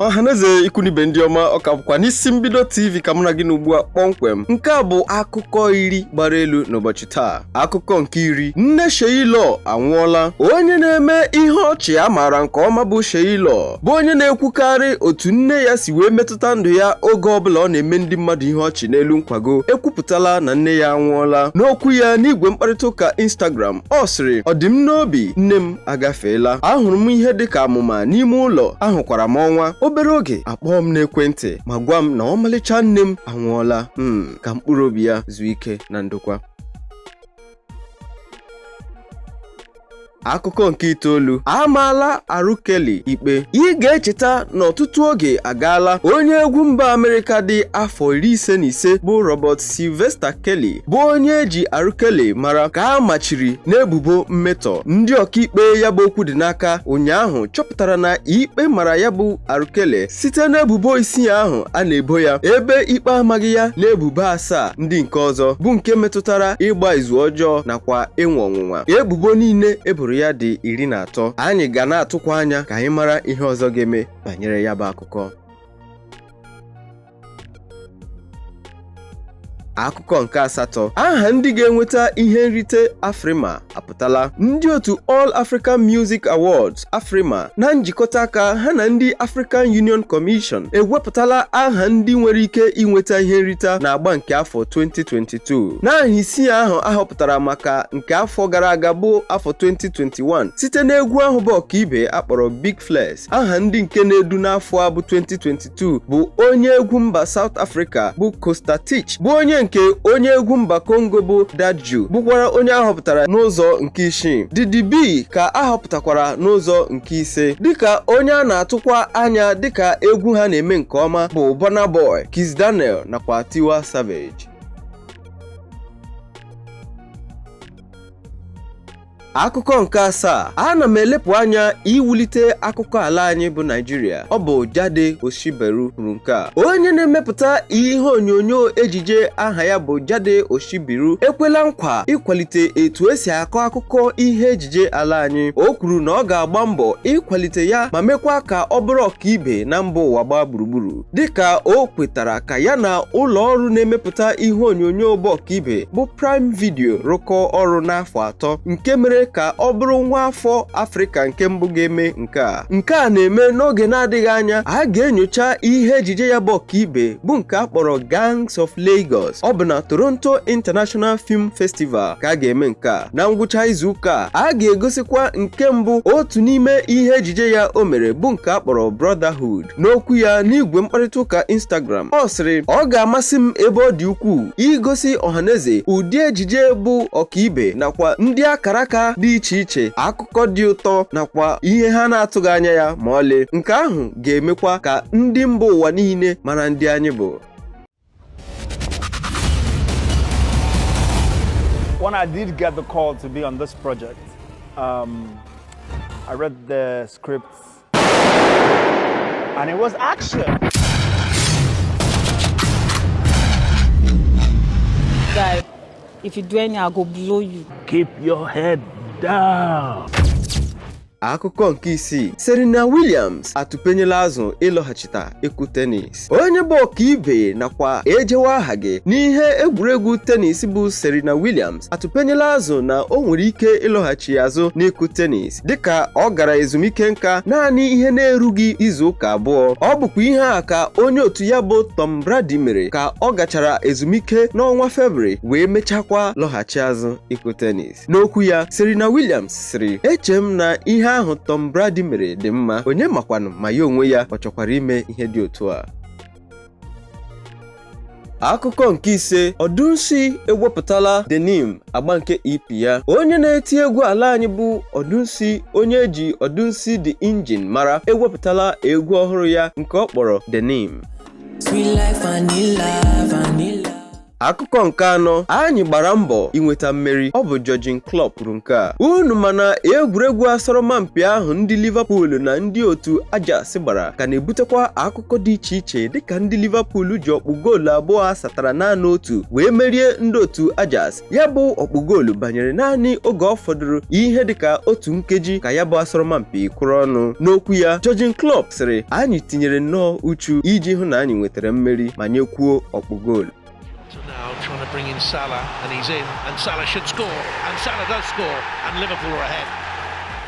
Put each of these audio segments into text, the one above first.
Ọhaneze, ikwunibe, ndị ọma, ọ ka bụkwa n'Isi Mbido TV ka mụ na gị n'ugbu a kpọmkwem. Nke a bụ akụkọ 10 gbara elu n'ụbọchị taa. Akụkọ nke 10: nne Seyi Law anwụọla. Onye na-eme ihe ọchị a maara nke ọma bụ Seyi Law, bụ onye na-ekwukarị otu nne ya si wee metụta ndụ ya oge ọbụla ọ na-eme ndị mmadụ ihe ọchị n'elu nkwago, ekwupụtala na nne ya anwụọla. N'okwu ya n'igwe mkparịta ụka Instagram, ọ sịrị, "Ọ dị m n'obi, nne m agafeela. Ahụrụ m ihe dịka amụma n'ime ụlọ, ahụkwara m ọnwa. Obere oge akpọọ m n'ekwentị ma gwa m na ọmalịcha nne m anwụọla m. Ka mkpụrụ obi ya zuo ike na ndokwa." Akụkọ nke 9: amaala R. Kelly ikpe. Ị ga-echeta na ọtụtụ oge agaala, onye egwu mba Amerịka dị afọ 55 bụ Robert Sylvester Kelly, bụ onye eji R. Kelly mara, ka a machiri n'ebubo mmetọ. Ndị ọkaikpe ya bụ okwu dị n'aka ụnyaahụ chọpụtara na ikpe mara ya bụ R. Kelly site n'ebubo isii ahụ a na-ebo ya, ebe ikpe amaghị ya n'ebubo asaa ndị nke ọzọ, bụ nke metụtara ịgba izu ọjọọ nakwa ịnwe ọnwụnwa. Ebubo niile eboro ya dị 13. Anyị ga na-atụkwa anya ka anyị mara ihe ọzọ ga-eme banyere ya bụ akụkọ. Akụkọ nke 8: aha ndị ga-enweta ihe nrite Afrima apụtala. Ndị otu All African Music Awards, Afrima, na njikọta aka ha na ndị African Union Commission ewepụtala aha ndị nwere ike inweta ihe nrite na-agba nke afọ 2022. N'aha isii ahụ ahọpụtara maka nke afọ gara aga, bụ afọ 2021, site n'egwu ahụ bụ ọkaibe akpọrọ Big Flex, aha ndị nke na-edu n'afọ a bụ 2022 bụ onye egwu mba South Africa bụ Costa Titch, bụ onye nke onye egwu mba Congo bụ Dadju, bụkwara onye ahọpụtara n'ụzọ nke isii. Didi B ka ahọpụtakwara n'ụzọ nke ise, dịka onye a na-atụkwa anya dịka egwu ha na-eme nke ọma bụ Burna Boy, Kizz Daniel nakwa Tiwa Savage. Akụkọ nke 7: ana m elepụ anya iwulite akụkọ ala anyị bụ Naijiria. Ọ bụ Jade Osiberu kwuru nke a. Onye na-emepụta ihe onyonyo ejije aha ya bụ Jade Osiberu ekwela nkwa ịkwalite etu esi akọ akụkọ ihe ejije ala anyị. O kwuru na ọ ga-agba mbọ ịkwalite ya ma mekwa ka ọ bụrụ ọkaibe na mba ụwa gbaa gburugburu, dịka o kwetara ka ya na ụlọ ọrụ na-emepụta ihe onyonyo bụ ọkaibe bụ Prime Video rụkọọ ọrụ n'afọ 3, nke mere ka ọ bụrụ nwa afọ Afrịka nke mbụ ga-eme nke a. Nke a na-eme n'oge na-adịghị anya a ga-enyocha ihe ejije ya bụ ọkaibe, bụ nke a kpọrọ Gangs of Lagos. Ọ bụ na Toronto International Film Festival ka a ga-eme nke a na ngwụcha izu ụka a. Ga-egosikwa nke mbụ otu n'ime ihe ejije ya o mere, bụ nke a kpọrọ Brotherhood. N'okwu ya n'igwe mkparịta ụka Instagram, ọ sịrị, "Ọ ga-amasị m ebe ọ dị ukwuu igosi ọhaneze ụdị ejije bụ ọkaibe nakwa ndị akara aka dị iche iche, akụkọ dị ụtọ nakwa ihe ha na-atụghị anya ya ma ọlị. Nke ahụ ga-emekwa ka ndị mba ụwa niile mara ndị anyị bụ." When I did get the call to be on this project, I read the script and it was action. Guy, if you do any, I go blow you. Keep your head down. Akụkọ nke 6: Serena Williams atụpenyela azụ ịlọghachita ịkụ tenis. Onye bụ ọkaibe nakwa ejewe aha gị n'ihe egwuregwu tenis bụ Serena Williams atụpenyela azụ na o nwere ike ịlọghachi azụ n'ịkụ tenis, dịka ọ gara ezumike nka naanị ihe na-erughị izu ụka 2. Ọ bụkwa ihe a ka onye otu ya bụ Tom Brady mere ka ọ gachara ezumike n'ọnwa Febrụwarị wee mechakwa lọghachi azụ ịkụ tenis. N'okwu ya, Serena Williams sịrị, "Eche m na ihe ahụ Tom Brady mere dị mma. Onye makwanụ ma ya onwe ya ọ chọkwara ime ihe dị otu a?" Akụkọ nke 5: Odunsi ewepụtala Denim, agba nke EP ya. Onye na-eti egwu ala anyị bụ Odunsi, onye eji Odunsi The Engine mara, ewepụtala egwu ọhụrụ ya nke ọ kpọrọ Denim. Sweet like vanilla, vanilla. Akụkọ nke anọ, anyị gbara mbọ inweta mmeri. Ọ bụ Jurgen Klopp kwuru nke a. Unu mana egwuregwu asọrọmpi ahụ ndị Liverpool na ndị otu Ajax gbara ka na-ebutekwa akụkọ dị iche iche, dịka ndị Liverpool ji ọkpụ goolu 2 asatara naanị otu wee merie ndị otu Ajax. Ya bụ ọkpụ goolu banyere naanị oge ọ fọdụrụ ihe dịka otu nkeji ka ya bụ asọrọmpi kwụrụ ọnụ. N'okwu ya, Jurgen Klopp sịrị, "Anyị tinyere nnọọ uchu iji hụ na anyị nwetara mmeri ma nyekwuo ọkpụ goolu." Now trying to bring in Salah, and he's in, and Salah should score, and Salah does score, and Liverpool are ahead.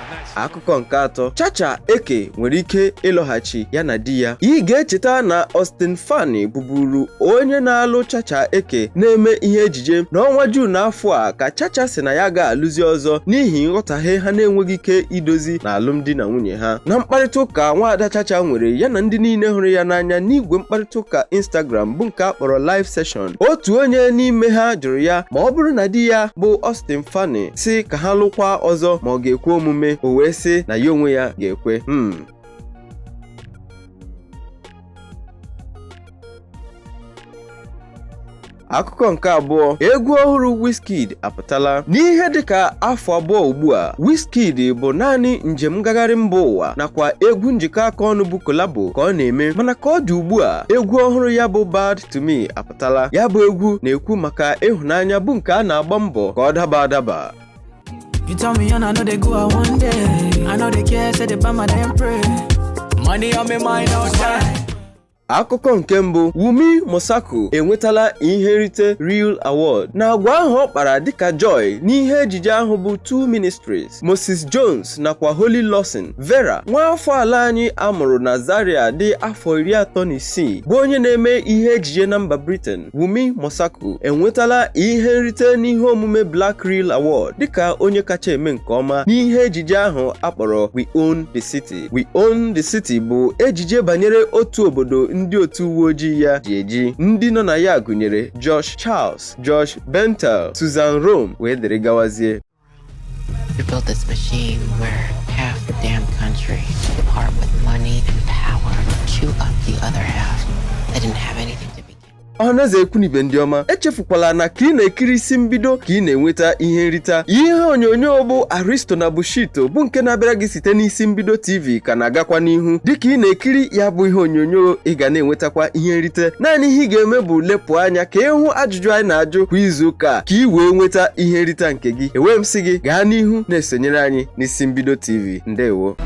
And that's Akụkọ nke atọ, Chacha Eke nwere ike ịlọghachi ya na di ya. Ị ga-echeta na Austin Fani bụburu onye na-alụ Chacha Eke na-eme ihe ejije. N'ọnwa Juun afọ a ka Chacha sị na ya ga-alụzi ọzọ n'ihi nghọtahie ha na-enweghị ike idozi na alụmdi na nwunye ha. Na mkparịta ụka nwaada Chacha nwere ya na ndị niile hụrụ ya n'anya n'igwe mkparịta ụka Instagram, bụ nke a kpọrọ live session, otu onye n'ime ha jụrụ ya ma ọ bụrụ na di ya bụ Austin Fani si ka ha lụkwa ọzọ, ma ọ ga-ekwe omume. O wee sị na ya onwe ya ga-ekwe. Akụkọ nke abụọ, egwu ọhụrụ Wizkid apụtala. N'ihe dịka afọ 2 ugbu a, Wizkid bụ naanị njem ngagharị mba ụwa nakwa egwu njikọ aka ọnụ bụ collabo ka ọ na-eme, mana ka ọ dị ugbu a, egwu ọhụrụ ya bụ Bad to Me apụtala. Ya bụ egwu na-ekwu maka ịhụnanya bụ nke a na-agba mbọ ka ọ daba adaba. You tell me and I know they go out one day. I know they care, say they buy my damn pray. Money on me mind all time. Akụkọ nke mbụ, Wunmi Mosaku enwetala ihe nrite Reel Award na agwa ahụ ọ kpara dịka Joy n'ihe ejije ahụ bụ Two Ministries, Moses Jones nakwa Holly Lawson. Vera, nwa afọ ala anyị amụrụ na Zaria, dị afọ 36, bụ onye na-eme ihe ejije na mba Britain. Wunmi Mosaku enwetala ihe nrite n'ihe omume Black Reel Award dịka onye kacha eme nke ọma n'ihe ejije ahụ akpọrọ We Own the City. We Own the City bụ ejije banyere otu obodo ndị otu uwe ojii ya ji eji. Ndị nọ na ya gụnyere Josh Charles, Josh Bentel, Susan Rome, wee dịrị gawazie. We built this machine where half the damn country part with money and power to chew up the other half that didn't have anything to begin. Ọhaneze, ekwunibe ndị ọma, echefukwala na ka ị na-ekiri Isi Mbido ka ị na-enweta ihe nrita. Ihe onyonyo bụ Aristo na Bushito, bụ nke na-abịara gị site n'Isi Mbido TV, ka na-agakwa n'ihu. Dịka ị na-ekiri ya bụ ihe onyonyo, ị ga na-enwetakwa ihe nrite. Naanị ihe ị ga-eme bụ lepụ anya ka ịhụ ajụjụ anyị na-ajụ kwa izu ụka ka ị wee nweta ihe nrita nke gị. Enwee m sị gị gaa n'ihu na-esonyere anyị n'Isi Mbido TV. Ndewo.